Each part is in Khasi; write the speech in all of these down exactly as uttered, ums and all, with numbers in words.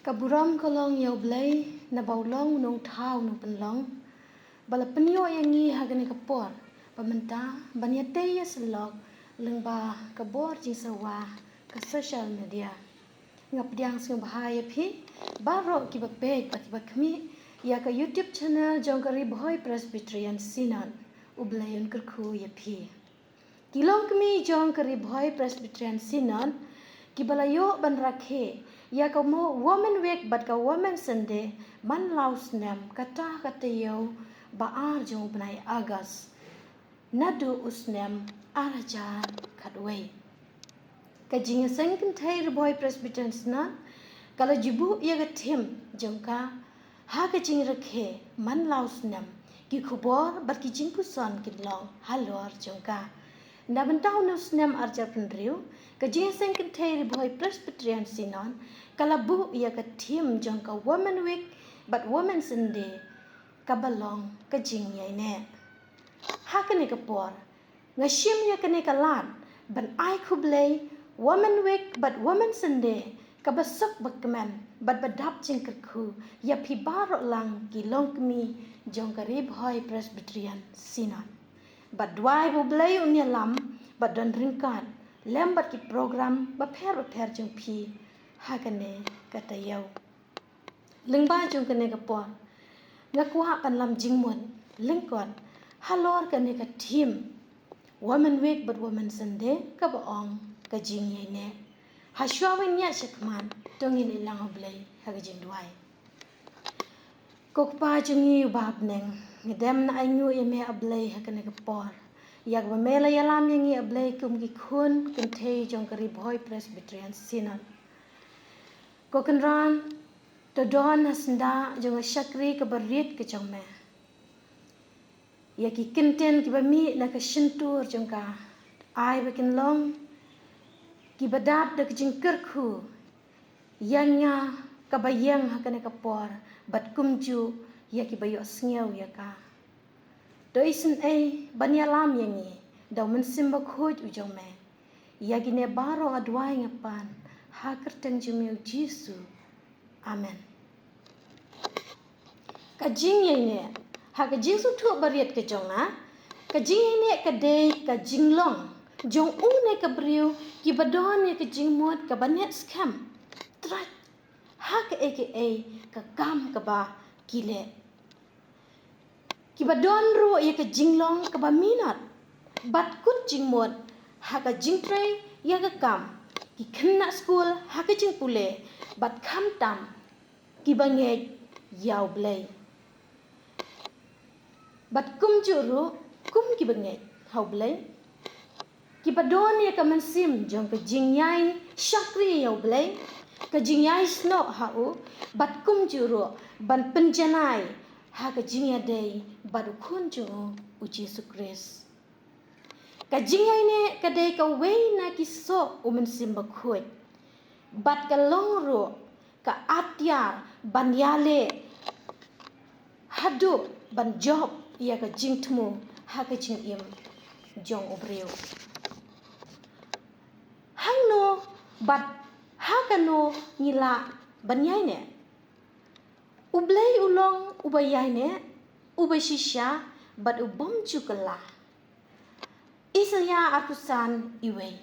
Ka burom ka long ïa U Blei, naba u long u nongthaw nongpynlong, ba la pynïoh ïa ngi ha kane ka por ba mynta ban ïatei ïasyllok lyngba ka bor jingsawa ka social media. Nga pdiang sngewbha ïa phi baroh kiba peit bad kiba khmih ïa ka YouTube channel jong ka Ri Bhoi Presbyterian Synod. U Blei un kyrkhu ïa phi. Ki longkmie jong ka Ri Bhoi Presbyterian Synod kiba la ïoh ban rakhe ïa ka mo-, Women Week bad ka Women Sunday man la u snem, kata ka taïew ba ar jong u bnai August, naduh u snem ar hajar khatwei. Ka Jingïaseng Kynthei Ri Bhoi Presbyterian Synod ka la ju buh ïa ka theme jong ka ha ka jingrakhe man la u snem, ki khubor bad ki jingpuson kin long halor jong ka. Na bynta une u snem ar hajar phew, ka Jingïaseng Kynthei Ri Bhoi Presbyterian Synod ka la buh ïa ka theme jong ka Women Week bad Women Sunday, kaba long ka jingïaineh. Ha kane ka por, nga shim ïa kane ka lad ban ai khublei Women Week bad Women Sunday kaba suk ba kmen bad ba dap jingkyrkhu ïa phi baroh lang ki longkmie jong ka Ri Bhoi Presbyterian Synod. Bad duwai ba U Blei un ïalam bad don ryngkat lem bad ki program bapher bapher jong phi ha kane ka taïew. Lyngba jong kane ka por, nga kwah ban lam jingmut lyngkot halor kane ka theme Women Week bad Women Sunday, kaba ong ka jingïaineh. Hashwa ban ïaid shakhmat, to ngin ïalang ha U Blei ha ka jingduwai. Ko Kpa jong ngi uba ha bneng, ngi dem na ainguh ïa me A Blei ha kane ka por, ïa kaba me la ïalam ïa ngi A Blei kum ki khun kynthei jong ka Ri Bhoi Presbyterian Synod. Ko Kynrad, to don ha syndah jong ka shakri kaba rit ka jong me ïa ki kyntien kiba mih na ka shyntur jong ka, ai ba kin long kiba dap da ka jingkyrkhu ïa nga kaba ïeng ha kane ka por, bad kumjuh ïa kiba ïohsngew ïa ka. To isynei ban ïalam ïa ngi da U Mynsiem Bakhuid u jong me. Ïa kine baroh nga duwai nga pan ha ka kyrteng jong me U Jisu. Amen. Ka jingïaineh. Ha ka jingsngewthuh ba rit ka jong nga, ka jingïaineh ka dei ka jinglong jong une ka briew kiba don ïa ka jingmut kaba neh skhem, trai ha kaei kaei ka kam kaba ki leh. Kiba don ruh ïa ka jinglong kaba minot bad kut jingmut ha ka jingtrei ïa ka kam, ki khynnah skul ha ka jingpule, bad khamtam kiba ngeit ïa U Blei. Bad kumjuh ruh kum kiba ngeit ha U Blei, kiba don ïa ka mynsiem jong ka jingïai shakri ïa U Blei, ka jingïai snoh ha u, bad kumjuh ruh ban pynjanai ha ka jingïadei bad U Khun jong u, U Jisu Khrist. Ka jingïaineh ka dei kawei na ki soh U Mynsiem Bakhuid, bad ka long ruh ka atiar ban ïaleh haduh ban jop ïa ka jingthmu ha ka jingim jong u briew. Hangno bad ha kano ngi lah ban ïaineh? U Blei u long uba ïaineh, uba shisha bad u bym ju kylla. Isaïah arphew san, wei.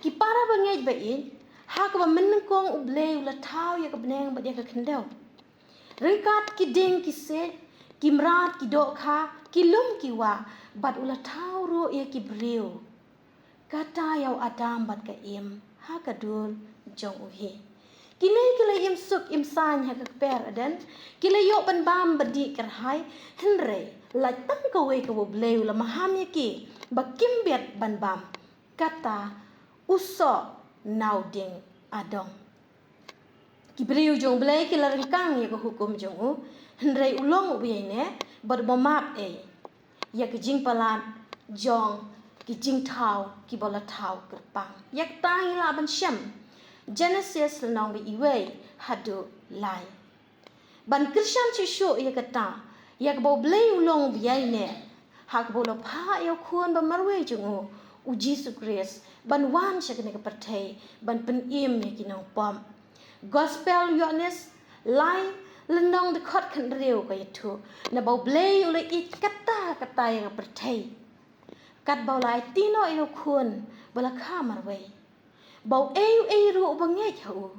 Ki para bangeit ba ïeit, ha kaba mynnyngkong U Blei u la thaw ïa ka bneng bad ïa ka khyndew. Ryngkat ki dieng ki siej, ki mrad ki dohkha, ki lum ki wah, bad u la thaw ruh ïa ki briew, kata ïa u Adam bad ka Im, ha ka dur jong u hi. Kine ki la im suk im saiñ ha ka kper Eden, ki la ïoh ban bam bad dih kyrhai, hynrei lait tang kawei kaba U Blei u la maham ïa ki ba kim bit ban bam, kata u soh na u dieng adong. Ki briew jong U Blei ki la ryngkang ïa ka hukum jong u, hynrei u long uba ïaineh bad uba map ei ïa ka jingpalat jong ki jingthaw kiba la thaw kyrpang. Ïa kata ngi lah ban shem Genesis lynnong ba wei haduh lai. Ban kyrshan shuh shuh ïa kata, ïa kaba U Blei u long uba ïaineh, ha kaba u la phah ïa u Khun ba marwei jong u, U Jisu Khrist, ban wan sha kane ka pyrthei ban pynim ïa ki nongpop. Gospel Ïoannis Lai lynnong dkhot khathynriew ka ïathuh, naba U Blei u la ïeit katta katta ïa ka pyrthei, katba u la aiti noh ïa u Khun ba la kha marwei, ba uei uei ruh uba ngeit ha u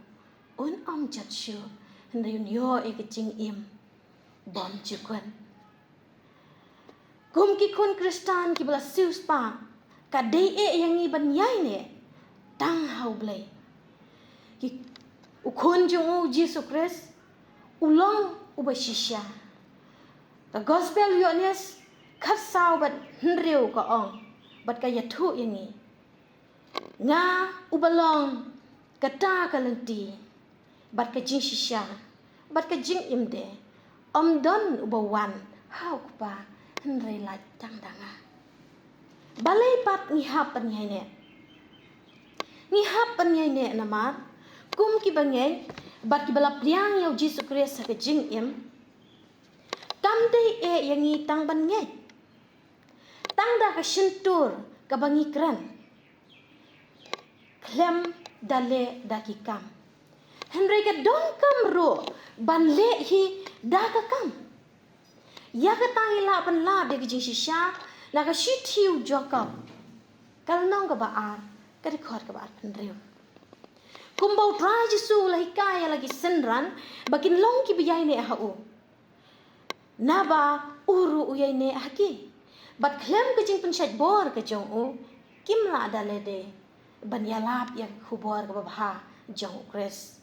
un ym jot shuh, hynrei un ïoh ïa ka jingim bymjukut. Kum ki khun Khristan kiba la siewspah, ka dei eh ïa ngi ban ïaineh tang ha U Blei. Ki, u Khun jong u, Jisu Khrist, u long uba shisha. Ka Gospel Ïoannis khatsaw bad hynriew ka ong, bad ka ïathuh ïa ngi, nga uba long kata ka lynti, bad ka jingshisha, bad ka jingim de. Ym don uba wan ha u Kpa hynrei lait tang da nga. Balei pat ngi hap ban ïaineh? Ngi hap ban ïaineh namar kum kiba ngeit bad kiba la pdiang ïa u Jisu Khrist ha ka jingim, kam dei eh ïa ngi tang ban ngeit tang da ka shyntur kaba ngi kren khlem da leh da ki kam, hynrei ka donkam ruh ban leh hi da ka kam. Ïa kata ngi lah ban lap ïa ka jingshisha na ka shithi u Jakob, ka lynnong kaba ar, ka dkhot kaba arphew hynriew. Kumba U Trai Jisu u la hikai ïa la ki synran ba kin long kiba ïaineh ha u, naba u ruh u ïaineh ha ki. Bad khlem ka jingpynshait bor ka jong u, kim lah da lade ban ïalap ïa ka khubor kaba bha jong u Khrist.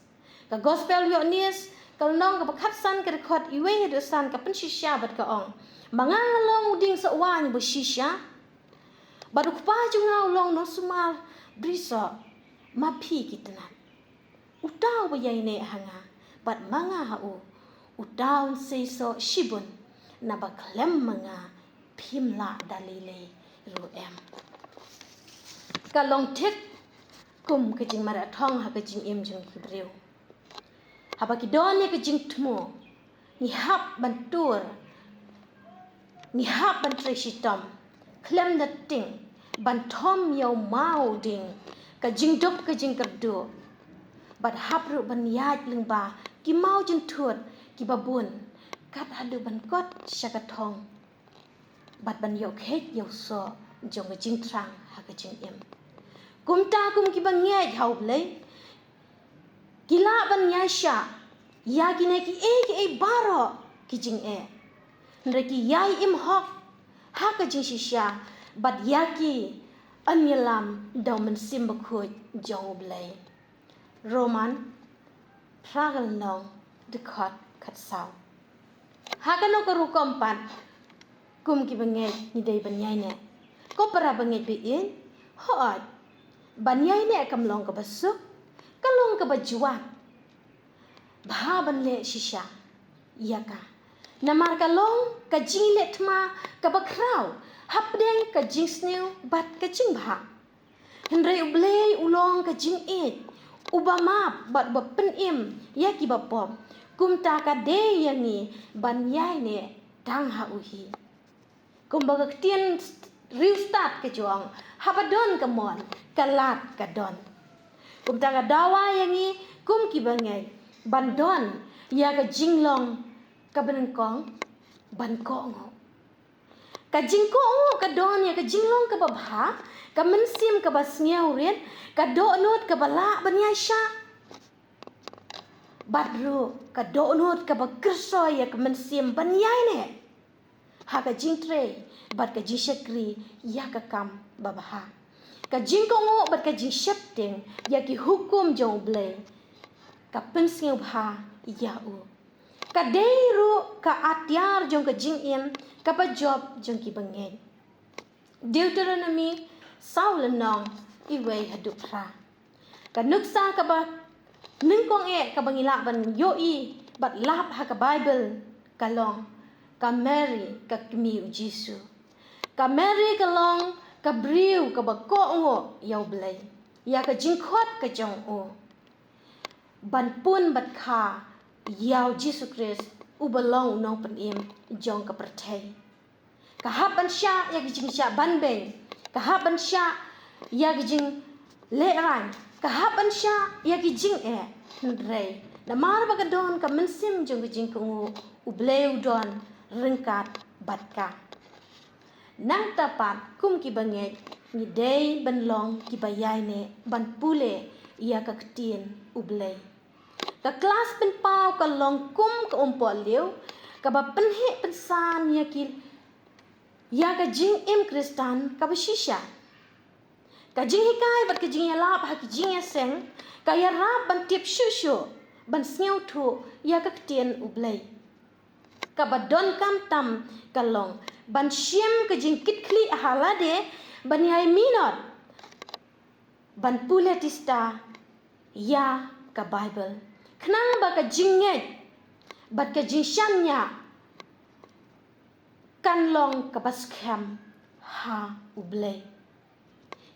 Ka Gospel Ïoannis, ka lynnong kaba khatsan, ka dkhot iwei haduh san, ka pynshisha bad ka ong, ma nga nga long u dieng soh waiñ ba shisha, bad u Kpa jong nga u long u nongsumar brisoh. Ma phi ki tnat, uta uba ïaineh ha nga bad ma nga ha u, uta un sei soh shibun, naba khlem ma nga phim lah da lei lei ruh em. Ka long thik kum ka jingmareh thong ha ka jingim jong ki briew. Haba ki don ïa ka jingthmu, ngi hap ban tur, ngi hap ban trei shitom khlem da tieng ban thom ïa u maw dieng, ka jingduk ka jingkyrduh. Bad hap ruh ban ïaid lyngba ki maw jynthut kiba bun, kat haduh ban kot sha ka thong bad ban ïoh kheit ïa u soh jong ka jingthrang ha ka jingim. Kumta kum kiba ngeit ha U Blei, ki lah ban ïaishah ïa kine kiei kiei baroh ki jingeh, hynrei ki ïai im hok ha ka jingshisha, bad ïa ki yn ïalam da U Mynsiem Bakhuid jong U Blei. Rom phra ka lynnong, dkhot khatsaw. Ha kano ka rukom pat, kum kiba ngeit ngi dei ban ïaineh? Ko para bangeit ba ïeit, hooid, ban ïaineh kam long kaba suk, ka long kaba jwat bha ban leh shisha ïa ka. Namar ka long ka jingleh thma kaba khraw hapdeng ka jingsniew bad ka jingbha. Hynrei U Blei u long ka jingïeit, uba map bad uba pynim ïa kiba pop. Kumta ka dei ïa ngi ban ïaineh tang ha u hi. Kumba ka ktien riewstad ka jong, haba don ka mon, ka lad ka don. Kumta ka dawa ïa ngi kum kiba ngeit ban don ïa ka jinglong kaba nyngkong, ban kohnguh. Ka jingkohnguh ka don ïa ka jinglong kaba bha, ka mynsiem kaba sngewrit, ka dohnud kaba lah ban ïaishah. Bad ruh ka dohnud kaba kyrsoi ïa ka mynsiem ban ïaineh ha ka jingtrei bad ka jingshakri ïa ka kam babha. Ka jingkohnguh bad ka jingsheptieng ïa ki hukum jong U Blei ka pynsngewbha ïa u. Ka dei ruh ka atiar jong ka jingim kaba jop jong ki bangeit. Deuteronomi saw lynnong, iwei haduh phra. Ka nuksa kaba nyngkong eh kaba ngi lah ban ïohi bad lap ha ka Baibl ka long ka Mary, ka kmie U Jisu. Ka Mary ka long ka briew kaba kohnguh ïa U Blei, ïa ka jingkhot ka jong u ban pun bad kha ïa U Jisu Khrist uba long U Nongpynim jong ka pyrthei. Ka hap ban shah ïa ki jingshah banbeiñ, ka hap ban shah ïa ki jinglehrain, ka hap ban shah ïa ki jingeh, hynrei Namar ba ka don ka mynsiem jong ka jingkohnguh, U Blei u don ryngkat bad ka. Nangta pat kum ki bangeit ngi dei ban long ki ba ïaineh ban pule ïa ka ktien U Blei. Ka klas pynpaw ka long kum ka umpohliew kaba pynheh pynsan ïa ki, ïa ka jingim Khristan kaba shisha. Ka jinghikai bad ka jingïalap ha ki jingïaseng ka ïarap ban tip shuh shuh, ban sngewthuh ïa ka ktien U Blei. Kaba donkam tam ka long ban shim ka jingkitkhlieh ha lade ban ïai minot ban pule tista ïa ka Baibl, khnang ba ka jingngeit bad ka jingshaniah kan long kaba skhem ha U Blei.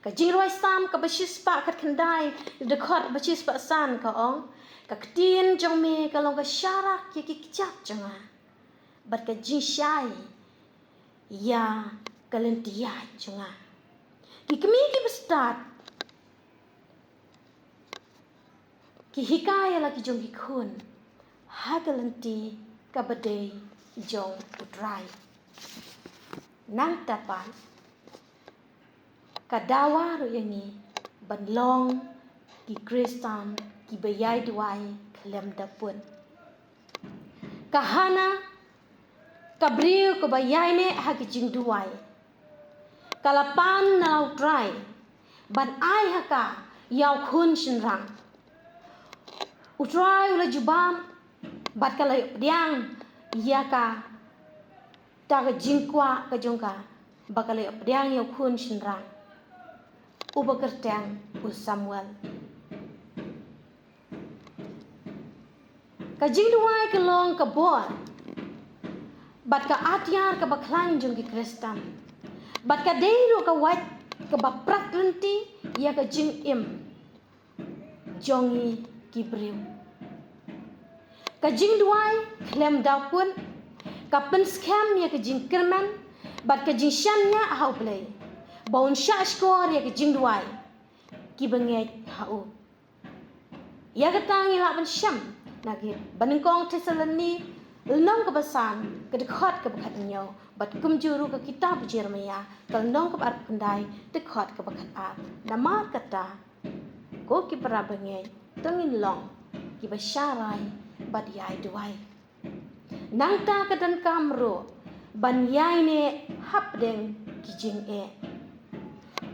Ka Jingrwai Salm kaba shispah khatkhyndai, dkhot ba shispah san ka ong, ka ktien jong me ka long ka sharak ïa ki kjat jong nga, bad ka jingshai ïa ka lynti ïaid jong nga. Ki kmie ki bastad ki hikai ïa la ki jong ki khun ha ka lynti kaba dei jong U Trai. Nangta pat ka dawa ruh ïa ngi ban long ki Khristan kiba ïai duwai khlem da put. Ka Hana, ka briew kaba ïaineh ha ki jingduwai, ka la pan na la U Trai ban ai ha ka ïa u khun shynrang. U Trai u la jubab bad ka la ïoh pdiang ïa ka, ta ka jingkwah ka jong ka, ba ka la ïoh pdiang ïa u khun shynrang uba kyrteng u Samuel. Ka jingduwai ka long ka bor bad ka atiar kaba khlaiñ jong ki Khristan, bad ka dei ruh ka wait kaba prat lynti ïa ka jingim jong ngi ki briew. Ka jingduwai khlem da put ka pynskhem ïa ka jingkyrmen bad ka jingshaniah ha U Blei, ba un shahshkor ïa ka jingduwai kiba ngeit ha u. Ïa kata ngi lah ban shem na ki banyngkong Thessaloni lynnong kaba san, ka dkhot kaba khathynñiew, bad kumjuh ruh ka kitab Jeremaïah ka lynnong kaba arphew khyndai, dkhot kaba khatar. Namar kata, ko ki para bangeit, to ngin long kiba sharai bad ïai duwai. Nangta ka donkam ruh ban ïaineh hapdeng ki jingeh.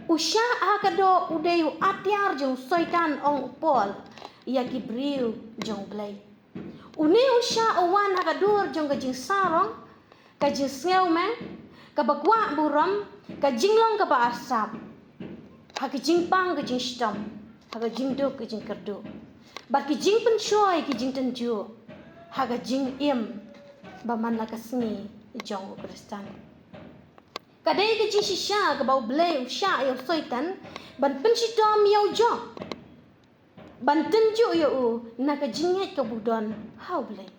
U shah ha ka doh u dei u atiar jong u Soitan, ong u Paul ïa ki briew jong U Blei. Une u shah u wan ha ka dur jong ka jingsarong, ka jingsngewmeng, kaba kwah burom, ka jinglong kaba arsap, ha ka jingpang ka jingshitom, ha ka jingduk ka jingkyrduh, bad ka jingpynshoi ka jingtynjuh ha ka jingim ba man la ka sngi jong u Khristan. Ka dei ka jingshisha kaba U Blei u shah ïa u Soitan ban pynshitom ïa u Job, ban tynjuh ïa u na ka jingngeit kaba u don ha U Blei.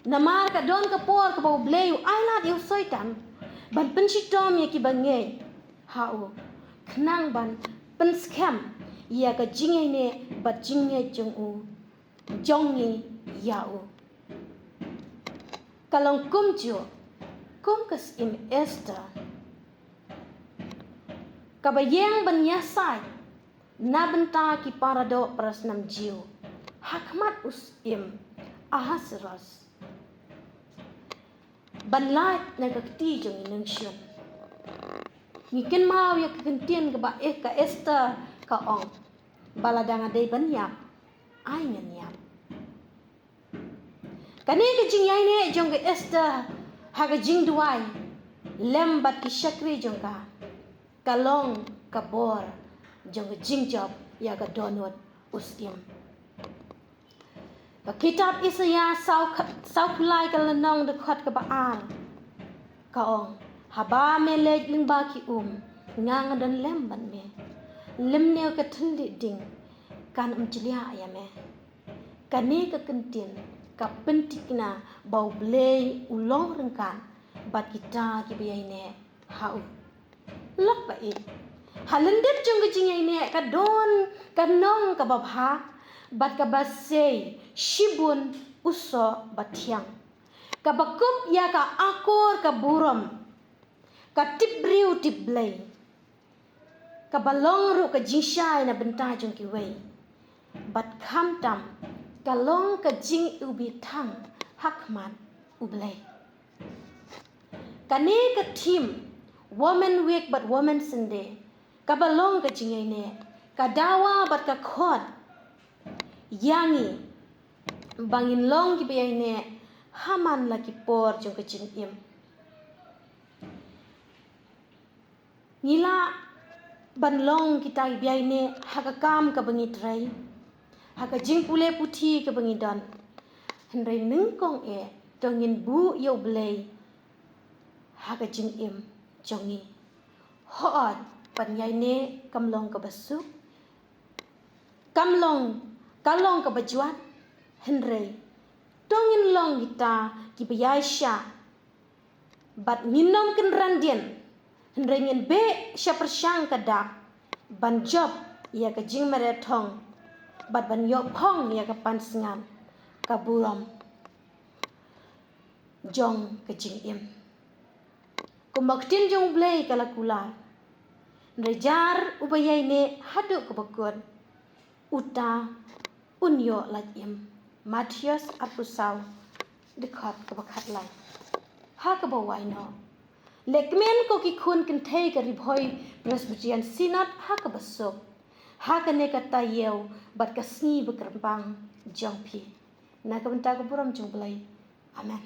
Namar ka don ka por kaba U Blei u ailad ïa u Soitan ban pynshitom ïa kiba ngeit ha u, khnang ban pynskhem ïa ka jingïaineh bad jingngeit jong u, jong ngi ïa u. Ka long kumjuh kum ka Syiem Esther, kaba ïeng ban ïasaid na bynta ki paradoh parasnam Jiw ha khmat u Syiem Ahasuerus ban lait na ka kti jong i nongshun. Ngi kynmaw ïa ka ktien kaba, eh, ka Esther ka ong, ba lada nga dei ban ïap, ai ngan ïap. Kane ka jingïaineh jong ka Esther ha ka jingduwai lem bad ki shakri jong ka, ka long ka bor jong ka jingjop ïa ka dohnud u syiem. Ka kitab Isaïah saw kha-, sawphew lai ka lynnong, dkhot kaba ar, ka ong, haba me leit lyngba ki um, nga nga don lem bad me. Lymne ka thylliej ding kan ym jliah ïa me. Kane ka kyntien ka pyntikna ba U Blei u long ryngkat bad kita kiba ïaineh ha u. Lok ba ïeit, ha lyndet jong ka jingïaineh ka don ka nong kaba bha, bad kaba sei shibun u soh bathiang, kaba kup ïa ka akor ka burom, ka tip briew tip Blei, kaba long ruh ka jingshai na bynta jong kiwei, bad khamtam ka long ka jingiwbithang ha khmat U Blei. Kane ka theme Women Week bad Women Sunday, kaba long ka jingïaineh, ka dawa bad ka khot ïa ngi ba ngin long kiba ïaineh ha man la ki por jong ka jingim. Ngi lah ban long kita kiba ïaineh ha ka kam kaba ngi trei, ha ka jingpule puthi kaba ngi don. Hynrei nyngkong eh, to ngin buh ïa U Blei ha ka jingim jong ngi. Hooid, ban ïaineh kam long kaba suk, kam long, ka long kaba jwat. Hynrei to ngin long kita kiba ïaishah bad ngin ym kynran dien, hynrei ngin beh sha pyrshang ka dak ban jop ïa ka jingmareh thong bad ban ïoh phong ïa ka pansngiat ka burom jong ka jingim. Kumba ka ktien jong U Blei ka la kular, hynrei jar uba ïaineh haduh kaba kut, uta un ïoh lait im. Mathaios arphew saw, dkhot kaba khatlai. Ha kaba wai noh, lehkmen ko ki khun kynthei ka Ri Bhoi Presbyterian Synod ha kaba suk, ha kane ka taïew bad ka sngi bakyrpang jong phi. Na ka bynta ka burom jong U Blei. Amen.